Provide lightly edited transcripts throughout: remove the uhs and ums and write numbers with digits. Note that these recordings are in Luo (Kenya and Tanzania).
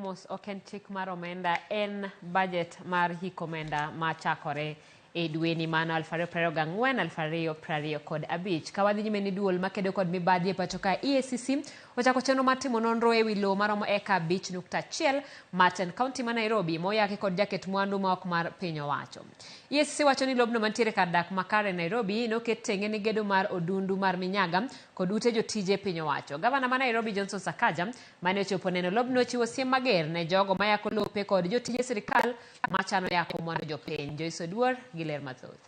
mos ok en chik mar omenda en budget mar hik omenda ma chakore e dweni mano 2024 2025. Ka wadhi nyime ni duol makedo kod mibadhi e pacho ka EACC ochako chenro mar timo nonro e wi lowo maromo eka 5.1 Martin County ma Nairobi moyaki kod jaket mwandu ma ok mar piny owacho. EACC wacho ni lobno mantiere kar dak makare Nairobi noket tenge ne gedo mar odundu mar Minyaga kod ute jotije piny owacho. Gavana ma Nairobi Johnson Sakaja mane ochopo neno lobno chiwo siem mager ne jogo mayako lope kod jotije sirikal machano yako mwandu jopiny. Joyce Oduor gi ler mathoth.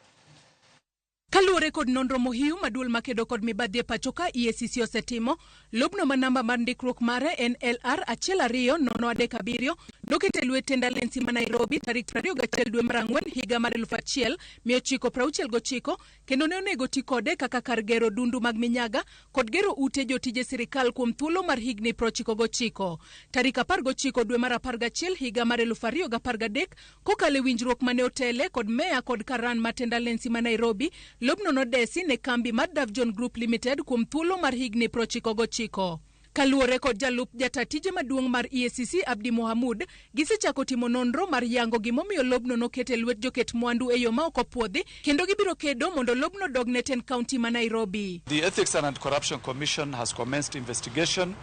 Kaluwore kod nonro mohiu ma duol makedo kod mibadhi e pacho ka EACC osetimo, lobno ma namba mar ndikruok mare en LR 12037 noket e lwet Tenda Lensi ma Nairobi tarik 21 dwe mar ang'wen higa mar 1969 kendo ne onego ti kode kaka kar gero dundu mag minyaga kod gero ute jotije sirikal kuom thuolo mar higni 99. Tarik 19 dwe mar 11 higa mar 2013 kokalo e winjruok mane otele kod meya kod karan ma Tenda Lensi ma Nairobi, lobno nodesi ne kambi mar Davjon Group Limited kuom thuolo mar higni 99. Kaluwore kod jalup jata tije maduong' mar EACC Abdi Mohamud, gisechako timo nonro mar yango gimomiyo lobno noket e lwet joket mwandu e yo ma ok opuodhi kendo gibiro kedo mondo lobno dog ne tend kaunti ma Nairobi. The Ethics and Anti-Corruption Commission has commenced investigation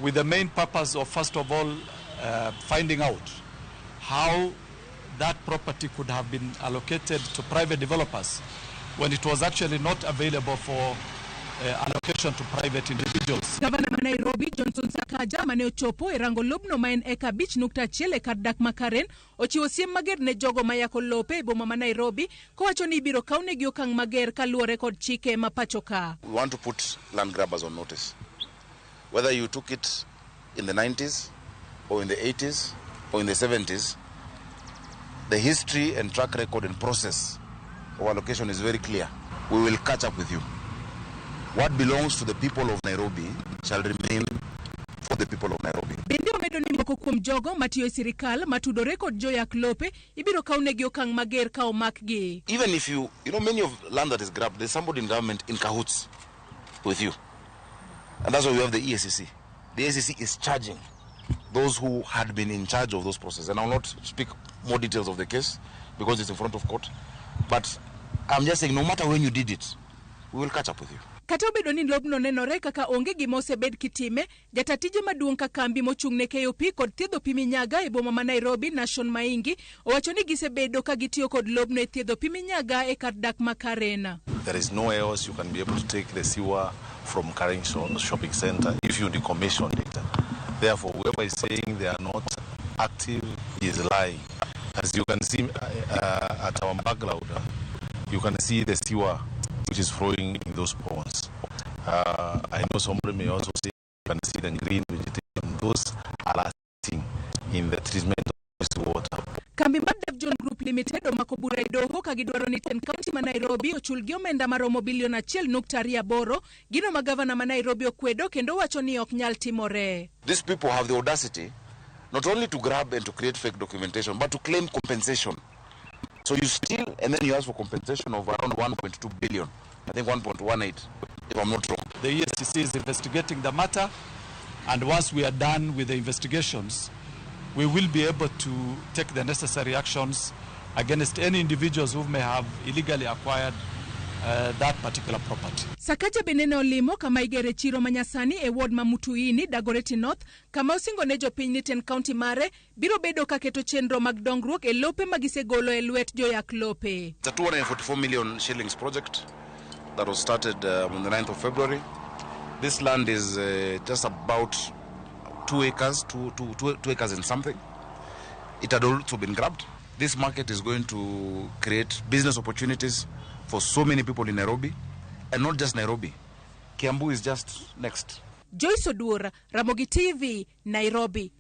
with the main purpose of, first of all, finding out how that property could have been allocated to private developers when it was actually not available for allocation to private individuals. Gavana ma Nairobi Johnson Sakaja mane ochopo e rango lobno ma en eka 5.1 e kar dak ma Karen ochiwo siem mager ne jogo ma yako lope e boma ma Nairobi kowacho ni ibiro kawnegi okang' mager kaluwore kod chike ma pacho ka. We want to put land grabbers on notice. Whether you took it in the 90s or in the 80s or in the 70s, the history and track record and process of allocation is very clear. We will catch up with you. What belongs to the people of Nairobi shall remain for the people of Nairobi. Bende omedo ni moko kuom jogo matiyo e sirikal matudore kod joyak lope ibiro kawnegi okang' mager ka omakgi. Even if you, many of land that is grabbed, there's somebody in government in cahoots with you. And that's why we have the EACC. The EACC is charging those who had been in charge of those processes. And I will not speak more details of the case because it's in front of court. But I'm just saying, no matter when you did it, we will catch up with you. Kata obedo ni lobno nenore kaka onge gima osebed kitime, jata tije maduong' ka kambi mochung' ne keyo pi kod thiedho pi minyaga e boma ma Nairobi, Nashon Maingi, owacho ni gisebedo ka gitiyo kod lobno e thiedho pi minyaga e kar dak ma Karen. There is nowhere else you can be able to take the sewer from Karen Shopping Center if you decommissioned it. Therefore, whoever is saying they are not active is lying. As you can see at our background, you can see the sewer which is flowing in those ponds. I know somebody may also say you can see the green vegetation. Those are assisting in the treatment of this water. Kambi mar Davjon Group Limited omako bura e doho ka gidwaro ni tend kaunti ma Nairobi ochulgi omenda maromo bilion 1.28, gino ma gavana ma Nairobi okwedo kendo wacho ni ok nyal timore. These people have the audacity not only to grab and to create fake documentation, but to claim compensation. So you steal and then you ask for compensation of around 1.2 billion. I think 1.18, if I'm not wrong. The EACC is investigating the matter, and once we are done with the investigations, we will be able to take the necessary actions against any individuals who may have illegally acquired that particular property. Sakaja bende ne olimo kama igere chiro manyasani e ward ma Mutuini, Dagoretti North, kama osingo ne jopiny ni tend kaunti mare biro bedo ka keto chenro mag dongruok e lope ma gisegolo e lwet joyak lope. It's a 244 million shillings project that was started on the 9th of February. This land is just about 2 acres, 2 acres and something. It had also been grabbed. This market is going to create business opportunities for so many people in Nairobi, and not just Nairobi. Kiambu is just next. Joyce Oduor, Ramogi TV, Nairobi.